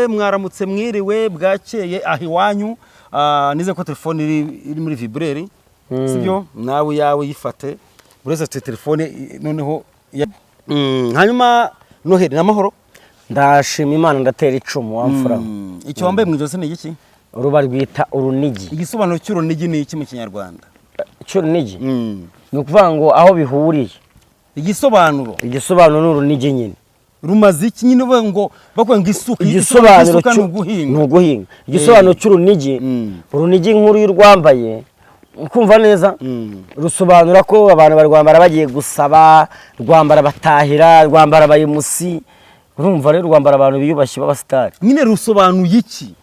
Mwaramutse, mwiriwe, bwakeye aho iwanyu. Nize ko telefone iri muri vibreur, sibyo? Nawe yawe yifate, buri wese afite telefone noneho hanyuma Noheli ni amahoro? Ndashima Imana, ndatera icumu wamfura. Icyo wambaye mu ijosi ni igiki? Uruba rwita urunigi. Igisobanuro cy'urunigi ni iki mu Kinyarwanda? Cy'urunigi ni ukuvuga ngo aho bihuriye. Igisobanuro. Igisobanuro ni urunigi nyine. Rumaze iki nyine? Uvuga ngo bakuvuga ngo isuka, igisobanuro isuka ni ni uguhinga. Uguhinga. Igisobanuro cy'urunigi, urunigi nkuru iyo urwambaye ukumva neza, rusobanura ko abantu barwambara bagiye gusaba, rwambara batahira, rwambara abayemusi. Urumva rero rwambara abantu biyubashye b'abasitari. Nyine rusobanuye iki?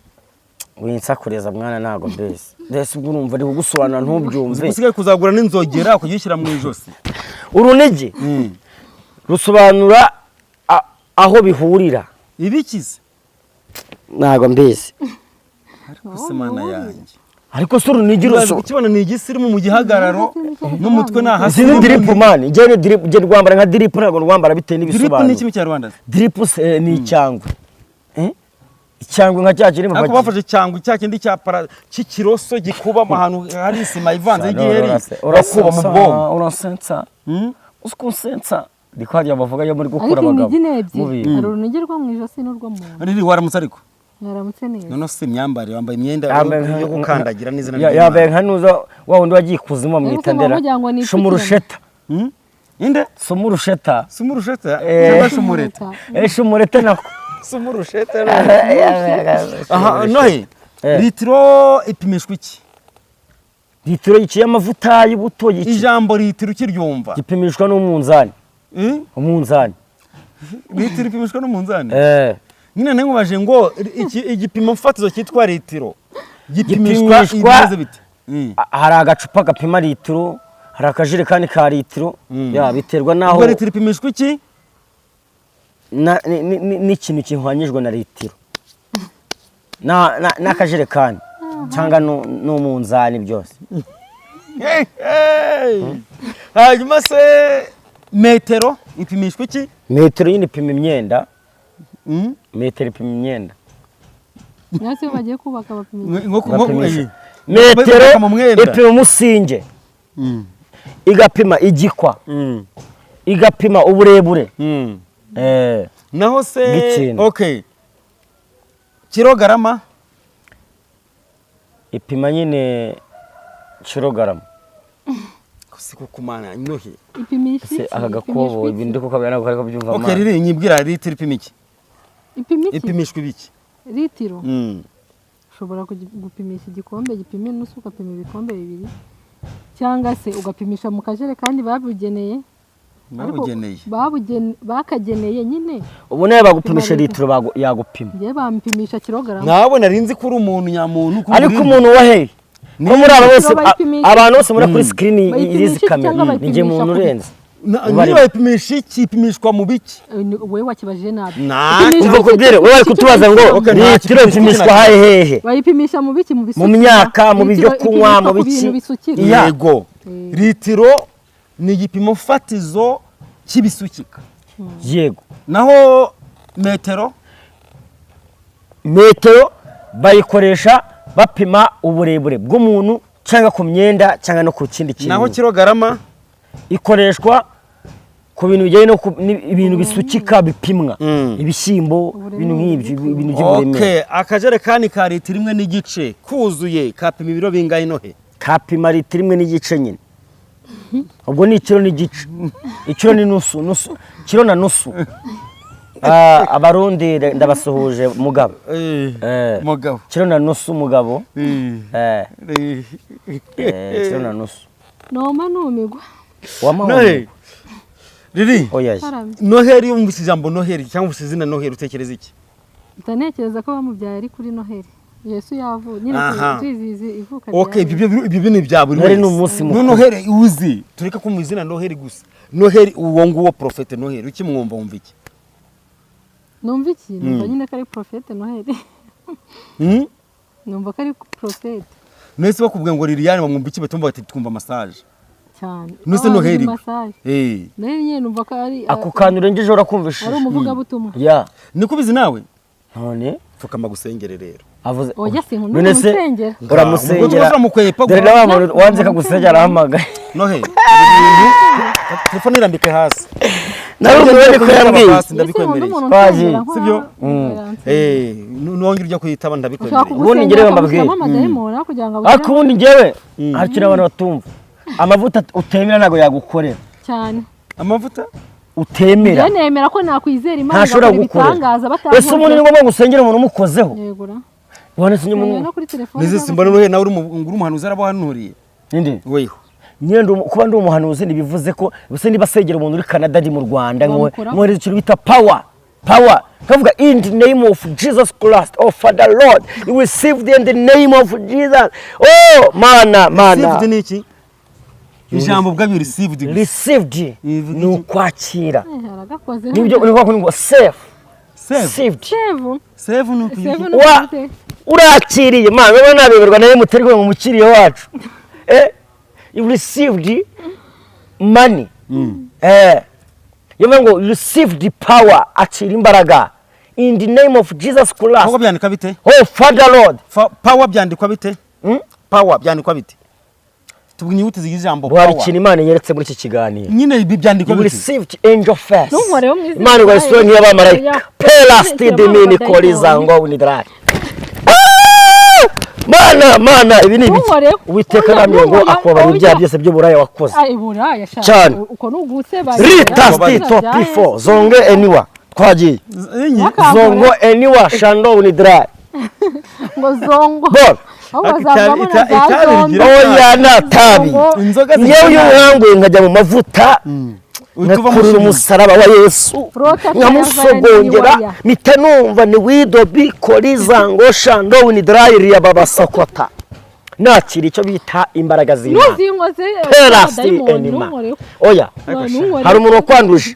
Winsakureza mwana, ntabwo mbese ubwo urumva ari kugusobanura ntubyumve. Usigaye kuzagura n'inzogera ukayishyira mu ijosi. Urunigi rusobanura aho bihurira. Ibikize? Ntabwo mbizi. Ariko se Mana yanjye! Ariko se urunigi Ukibona ni igisirimu mu gihagararo n'umutwe ni ahasi. Izi ni drip man, njye ni drip, njye rwambara nka drip, ntabwo rwambara bitewe Drip ni n'ibisobanuro. iki mu Kinyarwanda? Drip se ni icyangwe. Eh? Icyangwe nka cya kiri mu Ariko bafashe cyangwa cya kindi cya para cy'ikiroso gikuba ahantu hari isima ivanze y'igiheri, bakuba mu bwonko. Urasensa, usikunsensa ndiko hariya bavuga yo muri gukura Ariko abagabo inigi ni ebyiri. Mubi. Hari urunigi rwo mu ijosi n'urwo mu nda. Riri, waramutse ariko. Mwaramutse neza. None se imyambarire, wambaye imyenda Yambaye yo gukandagira n'izina yambaye nka nuza wa wundi wagiye ikuzimu bamwita Ariko ndera mugira ngo ni shumurusheta. Hmm? Inde? Sumurusheta. Sumurusheta? Eh. Cyangwa shumureta? Eh, shumureta nako. Sumurusheta. Aha nohe. Eh. Litiro ipimishwa iki? Litiro yiciye amavuta y'ubuto yiki? Ijambo litiro ukiryumva? Gipimishwa n'umunzani. Eh? Umunzani. Litiro ipimishwa n'umunzani? Eh. Nyine nkubaje ngo igipimo mfatizo cyitwa litiro gipimishwa Gipimishwa- ibimeze bite? Hari agacupa gapima litiro, hari akajerekani ka litiro, ya biterwa naho. Ubwo litiro ipimishwa iki? N'ikintu gihwanyijwe na litiro n'akajerekani cyangwa n'umunzani byose. Hey, hey! Hanyuma se metero ipimishwa iki? Metero nyine ipima imyenda. Metero ipima imyenda. Mwese iyo bagiye kubaka bapima. Bapimisha. Eh. Metero Bapima mu mwenda. ipima umusinge, igapima igikwa, igapima uburebure. Eh. Naho se Bw'ikintu. Okay, kilogarama? Ipima nyine kilogarama. Si kukumana nohe. Ipimisha Se iki? aka gakobo Ipimishwa ibi iki? ndi kukabona ntabwo kariko byumva. Okay. Amazi. Riri, nyibwira, litiro ipima iki? Ipima iki? Ipimishwa ibiki? Litiro ushobora gupimisha igikombe gipima inusu, ugapima ibikombe bibiri, cyangwa se ugapimisha mu kajerekani babugeneye. Ariko Babugeneye. Bakageneye nyine. Ubu nawe bagupimisha litiro yagupima. Njyewe bampimisha kilogarama. Nawe nari nzi ko uri umuntu nyamuntu ko Ariko uri- umuntu wa hehe ko muri aba bose Litiro bayipimisha- abantu bose muri kuri screen Bayipimisha irizi iki kamera cyangwa ni njye bayipimisha muntu ku urenze. Niba bayipimisha iki, ipimishwa mu biki? Wowe wakibajije nabi. Ipimisha Umva iki? kubwire, wowe bari kutubaza ngo Okay, nta litiro kipimisha ipimishwa iki. hahe hehe? Bayipimisha mu biki? Mu Mu bisukika. myaka, mu Litiro byo kunywa, ipimishwa mu ku biki. bintu bisukika. Ya. Yego, litiro ni igipimo fatizo cy'ibisukika. Yego. Naho metero? Metero bayikoresha bapima uburebure bw'umuntu cyangwa ku myenda cyangwa no ku kindi kintu. Naho kilogarama? Ikoreshwa ku bintu bijyanye no ibintu bisukika bipimwa, ibishyimbo, ibintu nk'ibyo, ibintu by'uburemere. Okay, akajerekani ka litiro 1.5 kuzuye kapima ibiro bingahe inohe? Kapima litiro 1.5 nyine, ubwo ni ikiro n'igice, ikiro ni nusu, nusu kiro na nusu. Ah, Abarundi ndabasuhuje mugabo. Eh. Mugabo. Kiro na nusu mugabo. Eh, eh, kiro na nusu. Noma numigwa. Wamahoro. Noheli riri. Oya. Haramye. Noheli, iyo wumvise ijambo Noheli cyangwa wumvise izina Noheli utekereza iki? Ndatekereza ko bamubyaye ari kuri Noheli, Yesu yavuye nyine. Aha. Tuzizi ivuka rya Okay, Yesu. ibyo ni ibya buri Noheli wese. ni umunsi mukuru. No, Noheli uzi, tureke kumva izina Noheli gusa. Noheli uwo nguwo, Prophète Noheli, ukimwumva wumva iki? Numva iki? Numva nyine ko ari Prophète Noheli. Numva ko ari prophète. Nese bakubwiye ngo Liliane bamwumva iki, batumva bati twumva massage. Cyane. Nuse Ah, Noheli. ni massage. Eh. Noheli nyine numva ko ari Ako kantu urengeje urakumvishije. ari umuvugabutumwa. Ya. Niko ubizi nawe? None Pfukama gusengere rero. Avuze. Oya, sinkunda None se umusengera. uramusengera? Uramukwepa. Dore nawe muntu wanze kagusengera arahamagaye. Nohe, telefone irambike hasi. Nawe umubone ko yambwiye. Hasi, ndabikwemereye. Twagiye. Sibyo? Nongera ujya kuyitaba, Ushaka ndabikwemereye. Ubundi njyewe mbabwire. amadayimoni kugira ngo Ariko ubundi njyewe hari ikintu abantu batumva: amavuta utemera ntabwo yagukorera. Cyane. Amavuta Utemera Njye nemera ko nakwizera Imana ntashobora igakora gukorera. ibitangaza. Ese umuntu ni ngombwa ngo usengere umuntu umukozeho? Yegura. Ubona se umuntu No kuri telefone. Nize simbona Nohe nawe uri umuhanuzi, arabahanuriye. Ninde? Weho. Nyine kuba ndi umuhanuzi ntibivuze ko ubuse niba asengera umuntu uri Canada ndi mu Rwanda, Wamukuraho. nkohereza ikintu bita power. Power kavuga "In the name of Jesus Christ, oh Father Lord, you received in the name of Jesus." Oh mana, mana! Received ni iki? Ijambo ubwabyo received gusa. Received Ivuga ni iki? ukwakira. Aragakoze. Nibyo uri kuvuga ngo safe. Save. Saved. Save. Save ni ukugira Save iki? ni Wa ukuri. urakiriye mana, wowe nabeberwa nawe mutari ngo umukiriya wacu, you received money. Iyo ngo you received power, akira imbaraga in the name of Jesus Christ. Power byandikwa bite? Oh Father Lord. Power byandikwa bite? Power byandikwa bite? Tuvuga inyuguti zigize ijambo Hari power. ikintu Imana yeretse muri iki kiganiro. Nyine ibi byandikwa You bite? received angel first. Ntunkoreho mu izina Imana rya igwa isura nk'iy'abamarayika. Yesu. Pelasti demini koriza ngo unidrai. Mana, mana, ibi ni ibiki? Ntunkoreho. Uwiteka Oya, aramye ngo ntunkoreho. akubabarira ibyaha Oya. byose by'uburaya wakoze. Ay, buraya sha. Cyane. Uko ni uguseba. Rita sti topi fo zonge eniwa, twagiye. Enye. Zongo eniwa shando unidrai. Ngo zongo. Bol. Ahubwo Itabi- bazavamo na za itabi zombi. rigira- Oya, nta tabi. Zongo. Inzoga. Ngewe iyo nkanguye nkajya mu mavuta, Utuva mu nkakurura umusaraba wa Yesu, Prota nkamusogongera, Tayazaya. mpita numva ni wido bikoriza ngo shando unidrayiriya babasokota, nakira icyo bita imbaraga z'Imana. Nuzinkoze. Perasti enima. Oya, hari umuntu wakwanduje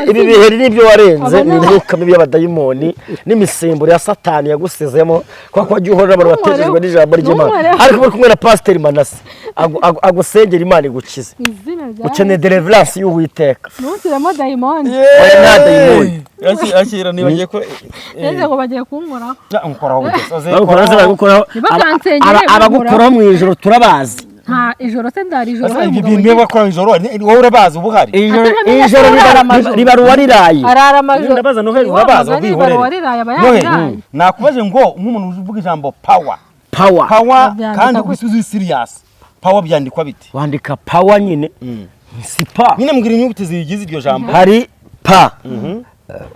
ibi biheri n'ibyo warenze, Aba ni ni imyuka mibi y'abadayimoni n'imisemburo ya Satani yagusizemo, kuko wagiye uhora abantu batejejwe n'ijambo ry'Imana. Ntunkoreho. Ariko uri kumwe na Pasiteri Manase, agusengera Imana igukize. Izina rya Ukeneye deliverance y'Uwiteka. Ntushyiremo dayimoni. Oya, nta dayimoni. Akira nibagiye ko Neze ngo bagiye kunkoraho. Nkoraho bugeze. Bagukora se? Bagukoraho. Ntibakansengere, Abagukoraho mu ijoro turabazi. Nta ijoro se, ndara ijoro Asa hari ibyo umugabo bintu bakora ijoro, wowe urabazi uba uhari? Ijoro Atamenya ijoro ko arara amajoro. riba ruwariraye. Arara amajoro. Ndabaza Noheli, Wa urabazi mugani, ubihorere. ibaruwa riraye aba Noheli, yariraye. nakubaje ngo nk'umuntu uvuga ijambo power. Power. Power. Babyandika Kandi gute? ubisubizo uri serious, power byandikwa bite? Wandika power nyine, si pa. Nyine mbwira inyuguti zigize iryo jambo. Hari pa,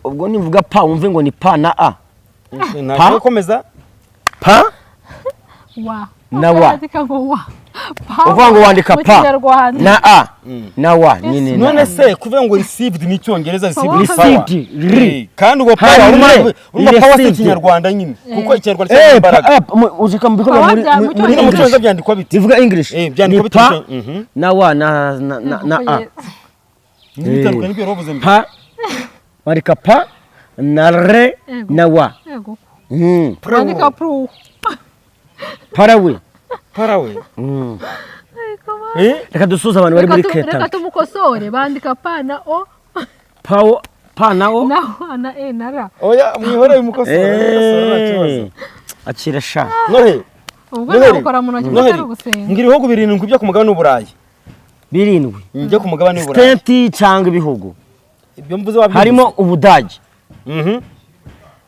ubwo nivuga pa wumve ngo ni pa na a. Ntabwo komeza. Pa Wa. Na wa. Bakandika ngo wa. Pa. Uvuga ngo wandika Mu pa Kinyarwanda. na a na wa nyine na None A. se kuvuga ngo received ni Icyongereza, received ni Received, power. ri. Kandi ubwo Hari power re, urumva power si received. Ikinyarwanda nyine, kuko Ikinyarwanda Eh, cyangwa pa, imbaraga. ujika mu bikorwa Power muri bya- muri mu Nyine mu English. Cyongereza byandikwa bite? Bivuga English. Byandikwa Ni bite? pa na wa na a. N'ibitandukanye n'ibyo wari wavuze mbere. Pa, wandika pa na re Yego. na wa. Yego. Pro. Wandika pro. Parawe. Parawe. Ariko ba- Reka dusuze abantu bari Reka muri reka Keta. tumukosore, bandika pa na o. Pa pa na o. Na wa na e na ra. Oya, mwihorere, mukosora, mukosora, nta kibazo. Akira sha. Noheli, Ubwo Noheli, nabukora mu ntoki Noheli, atari ugusenga. mbwira ibihugu birindwi byo ku mugabane w'Uburayi. Birindwi? Njye ku mugabane w'Uburayi. State cyangwa ibihugu? Ibyo mvuze wabyumvise? Harimo Ubudage,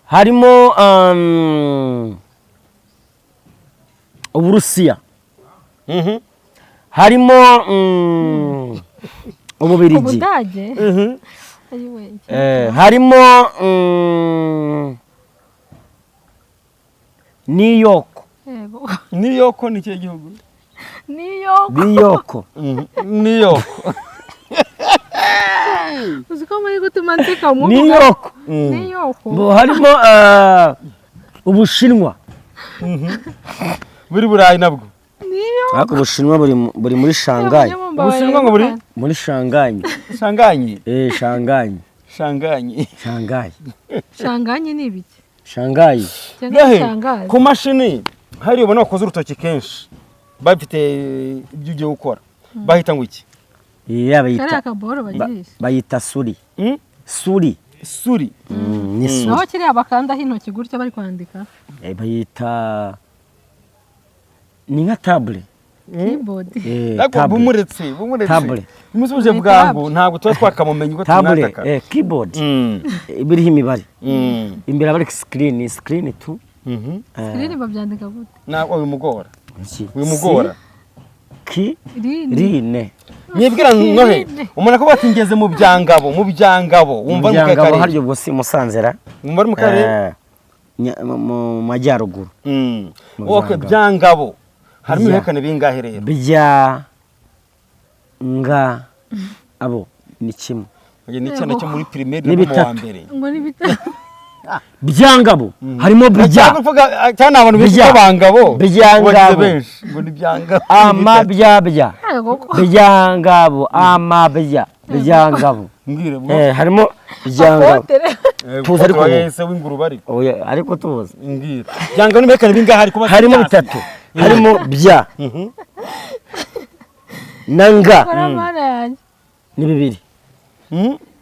harimo Uburusiya, harimo Ububirigi, Ubudage. Ayiwe, harimo New York. Yego. New York ni ikihe gihugu? New York. New York. New York. Uzi ko muri gutuma nseka umwuka. New York. New York. Bo, harimo Ubushinwa. Buri Burayi nabwo. New York. Ariko Ubushinwa buri muri Shanghai. Ubushinwa ngo buri? Muri Shanghai. Shanganyi. Shanghai. Shanganyi. Shanghai. Shanganyi ni ibiki? Shanghai. Cyangwa Noheli, shangazi. ku mashini hari ubona bakoze urutoki kenshi bafite ibyo ugiye gukora, bahita ngo iki? Yeah, Kariya bayita kaboro bagirisha. bayita suri. Mm? Suri. Suri. Ni suri. Naho kiriya bakandaho intoki gutya bari kwandika? Bayita ni nka table. Keyboard. Ariko Table. bumuretse Table. umusubije Ni bwangu table. ntabwo tuba twakamumenye uko Table, tumwataka. Keyboard. Biriho imibare. Imbere aba ari screen, screen tu. Screen babyandika gute? Ntabwo wimugora. Iki? Wimugora. Ki Rini. rine. Mwibwira nohe umuntu akavuga ati ngeze mu byangabo, mu byangabo wumva ari mu kahe Byangabo karere? Haryo ubwo si Musanzera? Wumva ari mu karere? Mu majyaruguru. Mu Okay, Byangabo. Byangabo harimo Bya. ibihekane bingahe rero? Bya nga abo ni kimwe. Oya, ni icyana cyo muri primaire Ni no mu wa bitatu. mbere. Ngo ni bitatu. Byangabo harimo bya Cyangwa uvuga cyane abantu benshi Bya. ko bangabo. Byangabo. Wagize benshi ngo ni byangabo. Amabyabya Yego ko. byangabo amabya byangabo. Mbwire bwo. Harimo byangabo. Apotere. Tuzi ariko ubu. Wese w'ingurube ariko. Oya, ariko tuzi. Mbwira. Byangabo ni ibihekane bingahe ariko Harimo bitatu, harimo bya na nga. Kora mana yanjye. Ni bibiri,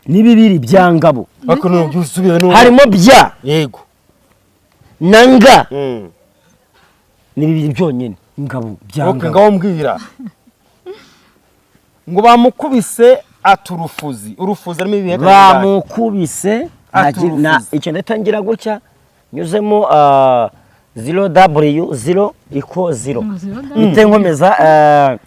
ni bibiri byangabo. Ariko none byusubire none. Harimo bya Yego. na nga. Ni bibiri byonyine, ngabo. Okay, Byangabo. ngaho mbwira. Ngo bamukubise aturufuzi. Urufuzi harimo ibihekane bingahe? Bamukubise Aturufuzi. Icyo ndatangira gutya nyuzemo 0 w 0 iko 0 Ngo zero W. mpite nkomeza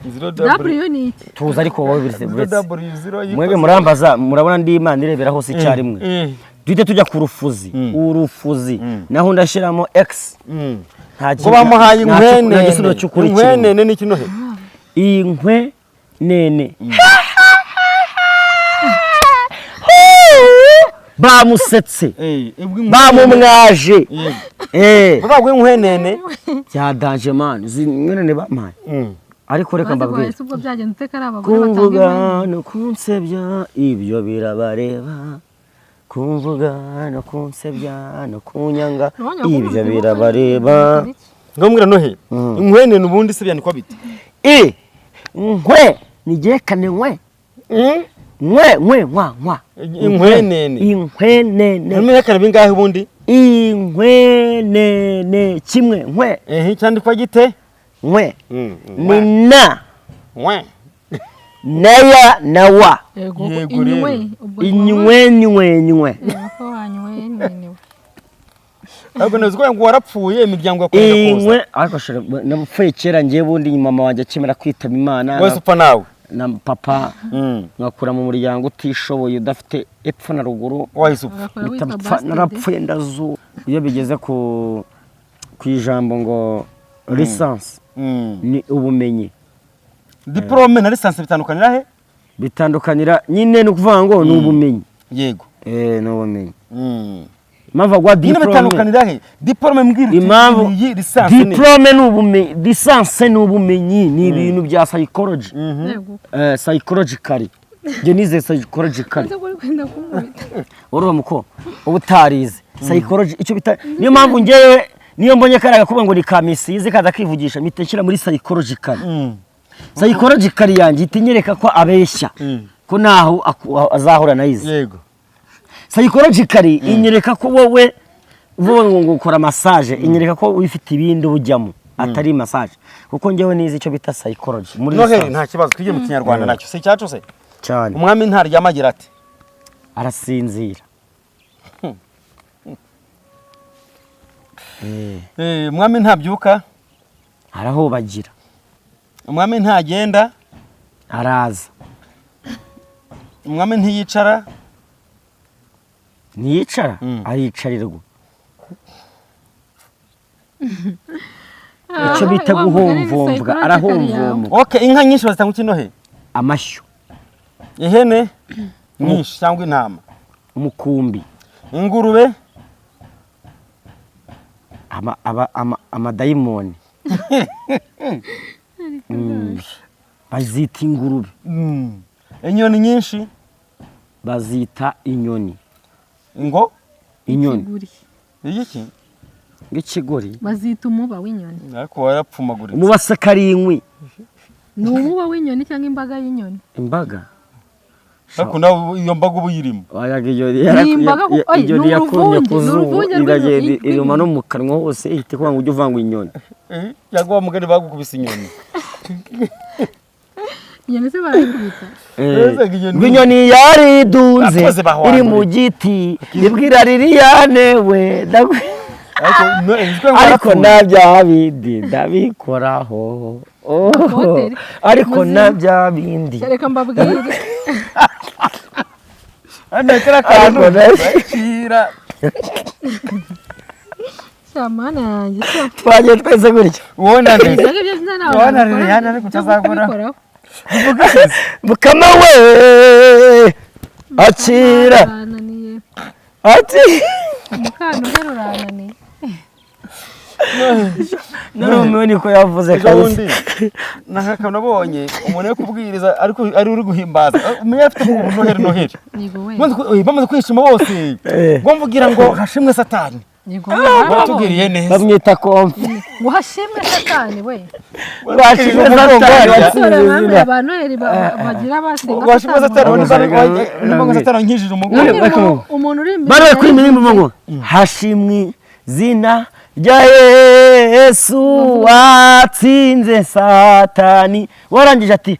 0 W. W ni iki? Tuzi ariko wowe biretse 0 buretse. W 0. Mwebwe murambaza murabona ndi Imana irebera hose icyarimwe. Duhite tujya ku rufuzi, urufuzi naho ndashyiramo x. Nta Ngo bamuhaye nta inkwenene. gisubizo cy'ukuri kirimo. Inkwenene ni kino he? Inkwe nene bamusetse. Ubwo inkwenene- Bamumwaje. Yego. Bavuga inkwenene. Bya danger man, izi nkwenene bampaye. Ariko reka Baziguhaye mbabwire. se ubwo byagenze ute ko ari abagore batanga Kumvuga inkwene? no kunsebya ibyo birabareba, kumvuga no kunsebya no kunyanga Nabonye ko ibyo ubuzima birabareba. bwari iki? Ngo mbwira nohe. Inkwenene ubundi se byandikwa bite? I nkwe nigekane nkwe nkwe nkwe nkwa nkwa. Inkwenene. Inkwenene. Harimo ibihekane bingahe ubundi? Inkwenene kimwe, nkwe. Cyandikwa gite? Nkwe ni na Nkwe. na ya na wa. Yego. Yego inywe rero. ubwo. Inywe nywe nywe. Yego ko wanyweye nyenewe. Ariko nzi ko ngo warapfuye imiryango yakomeje kuza. Inkwe ariko shira napfuye kera ngewe, ubundi mama wanjye akimara kwitaba Imana Wese upfa nawe. na papa, nkakura mu muryango utishoboye udafite epfo na ruguru. Wahise upfa. Ugakora witwa Mpita bastard. narapfuye ndazu iyo bigeze ku ijambo ngo licence ni ubumenyi. Diplôme na licence bitandukanira he? Bitandukanira nyine ni ukuvuga ngo ni ubumenyi. Yego. Ni ubumenyi. Impamvu aguha Nyine diplôme bitandukanira he? Diplôme mbwira uti impamvu iyi licence ni. Diplôme ni ubumenyi, licence ni ubumenyi, ni ibintu bya psychology. Yego. Psychologically njye nize psychologically. Nzi ko uri kwenda kunkubita. Urumva muko uba utarize psychology icyo bita, niyo mpamvu ngewe niyo mbonye kariya gakuba ngo ni ka misizi kaza kivugisha mpita nshyira muri psychologically. Psychologically yanjye ihita inyereka ko abeshya, ko naho azahura nayize. Yego. Psychologically inyereka ko wowe uvuga ngo ukora massage, inyereka ko wifite ibindi ujyamo atari massage, kuko ngewe nize icyo bita psychology muri Noheli lisansi. nta kibazo, twigire mu kinyarwanda nacyo si icyacu se? Cyane. Umwami ntaryama agira ati? Arasinzira. Umwami ntabyuka? Arahobagira. Umwami ntagenda? Araza. Umwami ntiyicara? Ntiyicara, aricarirwa, icyo bita Wa mugani ni guhomvomvwa. psychological yawe. Arahomvomvwa. Okay, inka nyinshi bazitanga iki Nohe? Amashyo. Ihene nyinshi cyangwa intama? Umukumbi. Ingurube? Amadayimoni bazita ingurube. Inyoni nyinshi? Bazita inyoni. Ngo? Inyoni. Ikiguri. Igiki? Ng'ikigori. Bazita umuba w'inyoni. Ariko warapfumaguritse. Umubase karindwi. Ni umuba w'inyoni cyangwa imbaga y'inyoni? Imbaga. Ariko nawe iyo mbaga uba uyirimo. Wayaga iyo Ni imbaga oye, iyo ni yakunye uruvunge, ku ni zuba uruvunge iragenda iruma no mu kanwa hose, ihita ikuvuga ngo ujye uvanga inyoni. Cyangwa wa mugani bagukubise inyoni. Inyoni se barayikubita? Ngo inyoni yaridunze Akoze bahwangura. iri mu giti ibwira Liliane we Ariko no- izwi ngo ariko yarapfuye. na bya bindi ndabikoraho. Oh, Hoteli. ariko Muzima. na bya bindi Reka mbabwire. Hano kariya kantu Ariko na- bakira. Shamana yanjye so. Twagiye twese gutya. Wowe na nde? Ibyo ngibyo ntabwo Wowe na nabikora, Liliane ariko byo utazakora. kubikoraho. Mukama we akira Urananiye. ati Mukanoheri urananiye. Narumiwe niko yavuze Ejo kabisa. bundi naka nabonye umuntu ari kubwiriza ariko ari uri guhimbaza, umenya afite ubu noheri noheri. Yego we. Bamaze kwishima bose ngo mvugira ngo hashimwe Satani. Yego we. Watugiriye neza. Bamwita komfi. Ngo hashimwe Satani we. Bashimwe Satani watsinze Sore bamwe izina. ba Noheri bagira basenga Washimwe Satani. Satani. Niba ngo Satani ankijije umugore. None- Umuntu- Umuntu uri imbere Bari kuri mirimo ngo hashimwe zina rya Yesu watsinze Satani, warangije ati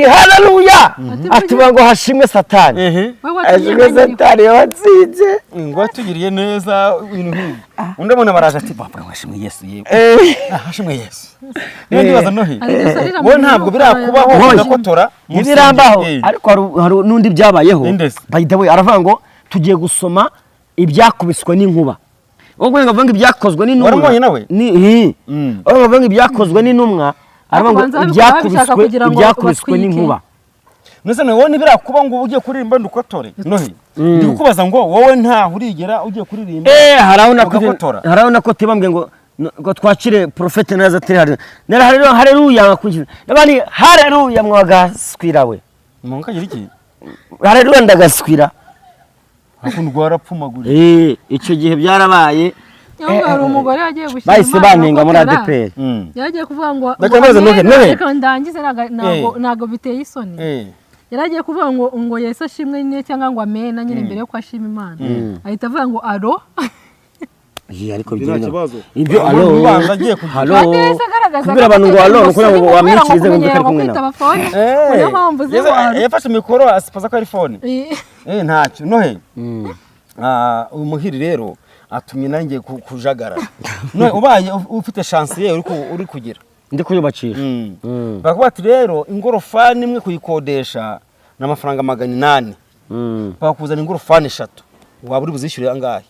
haleluya, ati ngo hashimwe Satani. Ehe. We watumye Hashimwe nkanyirwa. Satani watsinze. Ngo watugiriye neza ibintu nk'ibi. Undi abona baraje ati bavuga ngo hashimwe Yesu yewe. Ah, hashimwe Yesu. Niyo ndibaza nohe. Hari igihe usarira mu Wowe ntabwo gihugu, birakubaho Oya. ugakotora mu Ntibirambaho. rusengero. Ariko hari n'undi byabayeho. Inde se? By the way, aravuga ngo tugiye gusoma ibyakubinswe n'inkuba. Wowe ngo avuga ngo ibyakozwe n'intumwa. Waramubonye nawe? Ni hi. Wowe ngo avuga ngo ibyakozwe n'intumwa, aravuga ngo Babanza babikora babishaka ibyakubiswe kugira ngo ibyakubiswe batwike. n'inkuba. Nese nawe wowe ntibirakuba ngo ugiye kuririmba ndukotore nohe? Ndi kukubaza ngo wowe ntaho urigera ugiye kuririmba Hari aho nakoze ugakotora? Hari aho nakote bambwiye ngo twakire profete neza turi hari. Nera haleluya haleluya ngakurikira. Nabandi haleluya mwagaswira we. Mu kagira iki? Haleluya ndagaswira. Akunda rwarapfumagura. Icyo gihe byarabaye. Cyangwa hari umugore wagiye gushyira Bahise Imana banenga muri abakotora. ADPR. Yari agiye kuvuga ngo Reka mbaze ngo Nohe, Nohe. Reka ndangize, ntabwo biteye isoni. Yari agiye kuvuga ngo Yesu ashimwe nyine cyangwa ngo amena nyine mbere yo ko ashima Imana. Ahita avuga ngo aro. Iya, ariko Ibyo nta ibyo kibazo. Ibyo Umuntu alo. ubanza agiye kugira. Halo. Kandi yahise agaragaza Kubwira ko abantu ngo alo, atari nukugira ngo umusore, wamwikirize ngo kubera ari kumwe kwitaba nawe. phone. Niyo mpamvu uzi ngo aro. Yafashe mikoro asipaza ko ari phone. Ntacyo nohe. Ah, uyu muhiri rero atumye nanjye kujagara. None ubaye ufite chance ye uri kugira. Ndi kuyubakisha. Bakavuga ati rero ingorofani imwe kuyikodesha ni amafaranga 800. Bakuzana ingorofani eshatu. Waba uri buzishyure angahe?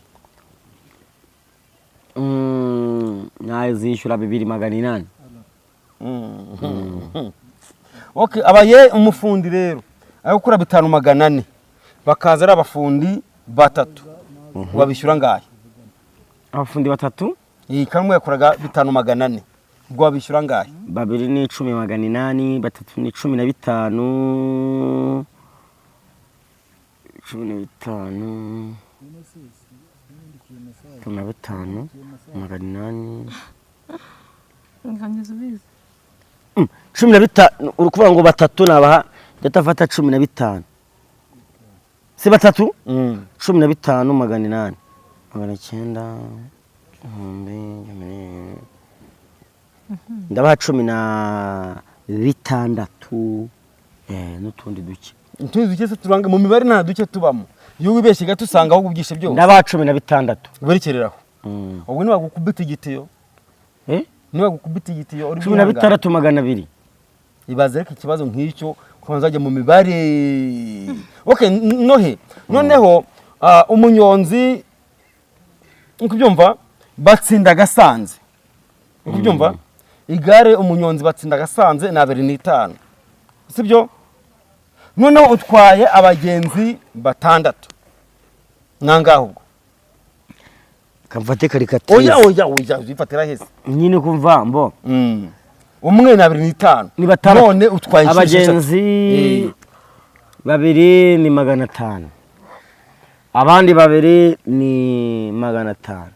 Nazishyura 2800. Okay, abaye umufundi rero ari gukora 5400, bakaza ari abafundi batatu, wabishyura angahe? Abafundi batatu? Iyi kamwe yakoraga 5400, ubwo wabishyura angahe? Babiri ni icumi 800, batatu ni 15, 15, 15 800. Nkangiza ubizi. 15, uri kuvuga ngo batatu nabaha ndafata 15, si batatu? 15 800, 900, 1000, ndabaha 16 n'utundi duke. Utundi duke se turanga mu mibare? Nta duke tubamo. Iyo wibeshye gato usanga ahubwo ubyishe byose. Ndabaha 16. Werekereraho. Ubwo nibagukubita igitiyo, nibagukubita igitiyo uri Cumi na bwihangane. bitandatu 200. Ibaze ariko ikibazo nk'icyo kubanza wajya mu mibare. Okay, nohe noneho umunyonzi, uko ubyumva, batsinda Gasanze, uko ubyumva, igare umunyonzi batsinda Gasanze ni 25, sibyo? Noneho utwaye abagenzi batandatu, nangahe ubwo? Kamfate karikatire. Oya oya oya, uzifatira hese? Nyine kumva mbo. Umwe ni 25. Ni batandatu. None utwaye inshuro esheshatu. Abagenzi babiri ni 500, abandi babiri ni 500.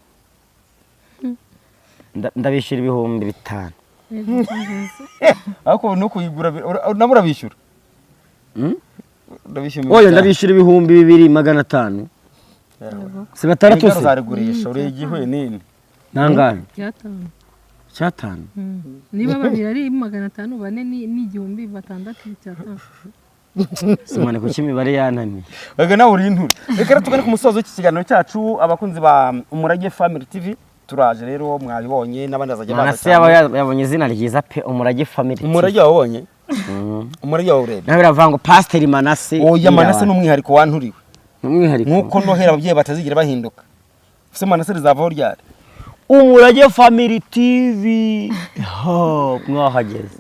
Ndabishyura 5000. Ariko no kuyigura nabo urabishyura. Ndabishyura. Oya, ndabishyura 2500. Si batandatu se? Uzarigurisha uri igihuye nini. Nangahe? Icyatanu. Cyatanu. Niba babiri ari 500, bane ni 1000, batandatu icyatanu. Simone, kuki imibare yananiye? Ega nawe uri inture. Reka rero tugane ku musozo w'iki kiganiro cyacu. Abakunzi ba Umurage Family TV, turaje rero, mwabibonye n'abandi bazajya baza. Manase yaba yabonye izina ryiza pe, Umurage Family TV. Umurage wabonye, umurage wawe urebye. Nawe biravuga ngo Pasiteri Manase. Oya, Manase ni umwihariko wanturiwe. Ni umwihariko. Nk'uko nohera ababyeyi batazigera bahinduka. Ese Manase rizavaho ryari? Umurage Family TV. Ho, mwahageze.